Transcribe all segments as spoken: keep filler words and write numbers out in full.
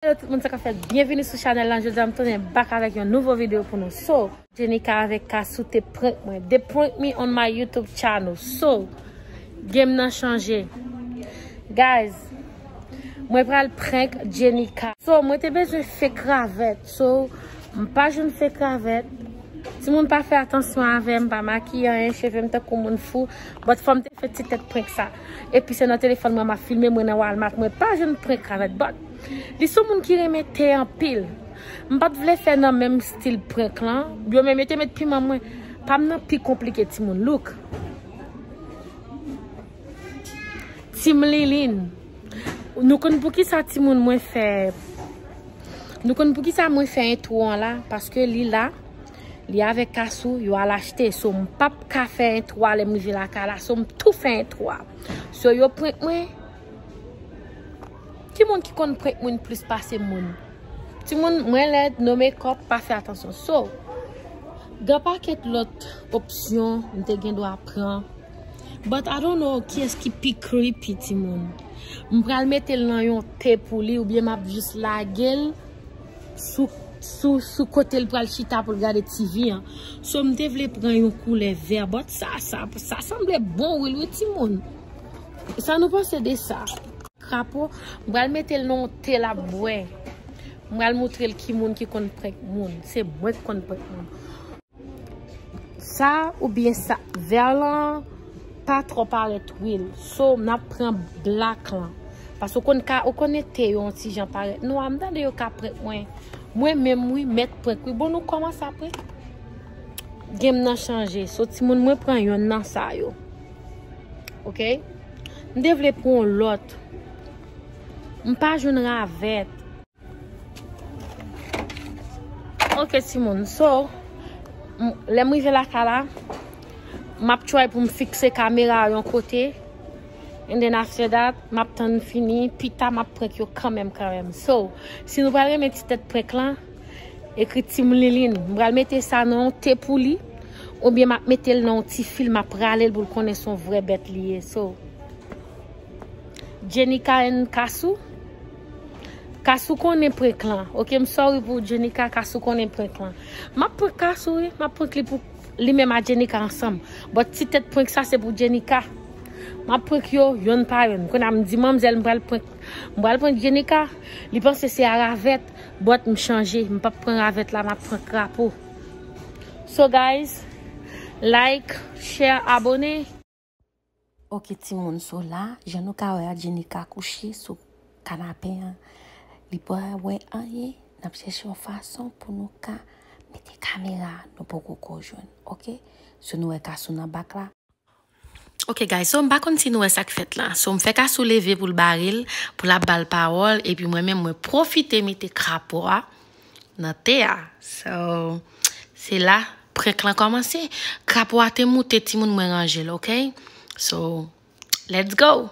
Hello tout moun, sa k ap fèt? Byenvini sou chanèl la. Jodi a m tounen back avèk yon nouvo videyo pou nou. So, Jenika avèk Kasou te prank mwen. They prank me on my YouTube channel. So, game nan chanje. Guys, mwen pral prank Jenika. So, mwen te bezwen fake ravèt. So, m pa jwenn fake ravèt. Timoun pa fè atansyon avè m, pa makiye anyen, cheve m tankou moun fou. But fò m te fè ti tèt prank sa. Epi se nan telefòn mwen m ap filme, mwen nan Walmart, mwen pa jwenn prank ravèt. But li se yon moun ki renmen te anpil. M pa t vle fè nan menm stil prank lan. Yo menm yo te met piman mwen. Pa m nan pi konplike timoun. Look. Team Liline. Nou konn poukisa timoun mwen fè. Nou konn poukisa mwen fè entwo an la? Paske li la. Li avèk Kasou, yo al achte. So, m p ap ka fè entwo a lè m rive lakay la. So, m tou fè entwo a. So, yo prank mwen. Ki moun ki konn prank moun plis pase moun? Timoun, mwen lèd, no makeup, pa fè atansyon. So, gen pakèt lòt opsyon m te gen dwa pran. But I don't know kiyès ki pi creepy, timoun. M pral mete l nan yon te pou li, oubyen m ap jis lage l sou, sou, sou kote l pral chita pou l gade T V an. So, m te vle pran yon koulè vè, but sa, sa, sa sanble bon wi, wi, timoun. Sa nou panse de sa? Krapo, m pral mete l nan yon te l ap bwè. M pral moutre l ki moun ki konn prank moun. Se mwen ki konn prank moun. Sa oubyen sa, vè lan pa twò parèt wi. So, n ap pran black lan. Paske ou konn ka, ou konnen te yo yon ti jan parèt nwa. M tande yo ka prank mwen. Mwen menm wi, mèt prank wi. Bon, nou kòmanse apre. Game nan chanje. So, timoun, mwen pran yonn nan sa yo. Ok? M te vle pran yon lòt. M pa jwenn ravèt. Ok, timoun. So, m- lè m rive lakay la, m ap try pou m fikse kamera a yon kote. And then after that, m ap tann fini. Pita, m ap prank yo kanmenm, kanmenm. So, si nou pral renmen ti tèt prank lan, ekri Team Liline. M pral mete sa nan yon te pou li. Oubyen m ap mete l nan yon ti fil, m ap rale l pou l konnen se yon vrè bèt li ye. So, Jenika and Kasou. Kasou konnen prank lan. Ok, m sorry pou Jenika, Kasou konnen prank lan. M ap prank Kasou, wi. M ap prank li pou li menm a Jenika ansanm. But ti tèt prank sa, se pou Jenika. M ap prank yo, yonn pa yonn. Kounye a m di manmzèl, m pral prank, m pral prank Jenika. Li panse se a ravèt, but m chanje. M p ap pran ravèt la, m ap pran krapo. So, guys, like, share, abone. Ok, timoun, so la, jan nou ka wè a, Jenika kouche sou kanape an. Li pa wè anyen. N ap chèche yon fason pou nou ka mete kamera a, nou poko ko jwenn. Ok? So, nou wè Kasou nan bak la. Ok, guys, so, m pa konn si nou wè sa k fèt la. So, m fè Kasou leve pou l bare l, pou l ap ba l pawòl, epi mwen menm, mwen pwofite mete krapo a nan te a. So, se la, prank lan kòmanse. Krapo a te moute, timoun, mwen ranje l, ok? So, let's go!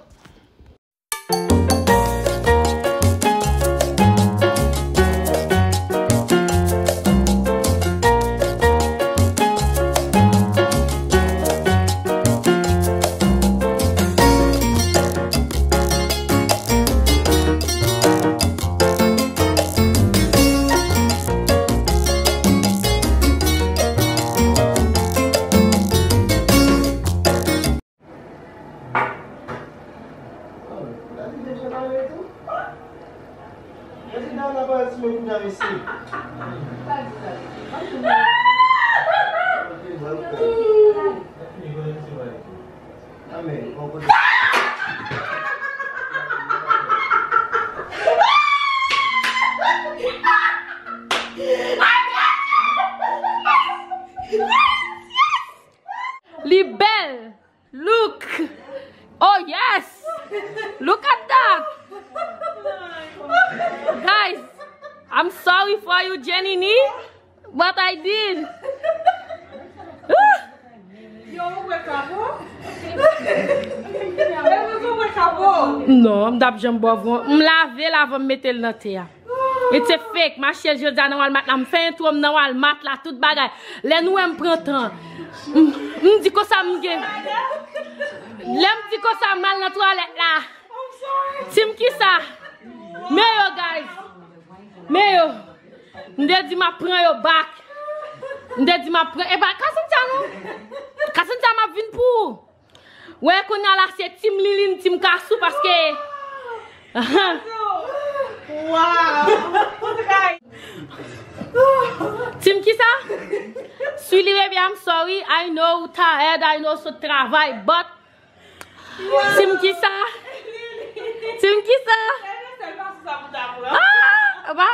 Li bèl. Look. Oh yes. Look at that. Guys, I'm sorry for you, Jenny Nee, but I did. Yo, ou wè krapo? Ou wè krapo? Non, m t ap janm bò vwon. M lave l avan m mete l nan te a. It's a fake. M achte l jodi a nan Walmart la. M fè entwo m nan Walmart la, tout bagay. Lè nou wè m pran tan. M, m di konsa m gen. Lè m di konsa m al nan twalèt la. Team kisa? Men yo, guys. M te di m ap pran yo back. M te di m ap pran. Epa, Kasantia non. Kasantia m ap vin pou ou. Wè, kounye a la se Team Liline, Team Kasou, paske. Wow. Team kisa? Swili, baby, I'm sorry. I know ou tired, I know sot travay, but Team kisa? Team kisa? Ah, ba,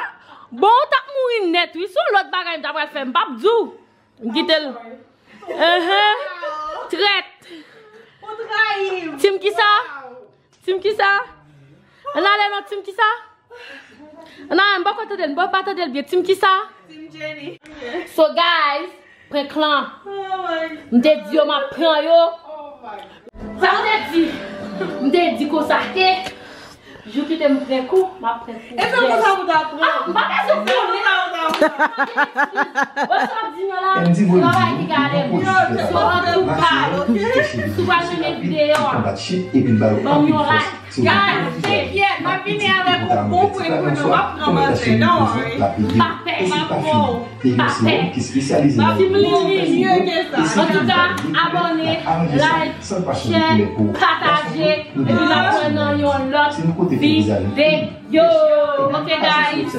bon, ou t ap mouri nèt, wi. Se yon lòt bagay m ta pral fè, m p ap di w. M kite l. Ehe. Trèt. Team kisa? Team kisa? Ann ale non, team kisa? Ann ale, m poko tande l, m pa tande l byen. Team kisa? Team Jenny. So, guys, prank lan. Oh my God. M te di yo m ap pran yo. Oh my God. Sa m te di? M te di konsa ke jou kite m prank ou, m ap prank ou. E se konsa pou ta pran. Ah, m pa bezwen konnen. Ou sa di nou la, travay ki gade m. So, antouka, si w pa renmen videyo a, ban m yon like. Guys, te kyèt, m ap vini avèk yon bon prank pou nou, m ap pran manzè, don't worry. Pa pè, m ap pran w. Pa pè. M ap vin mye ke sa. Antouka, abòne, like, share, pataje, epi n ap wè nan yon lòt videyo. Ok, guys.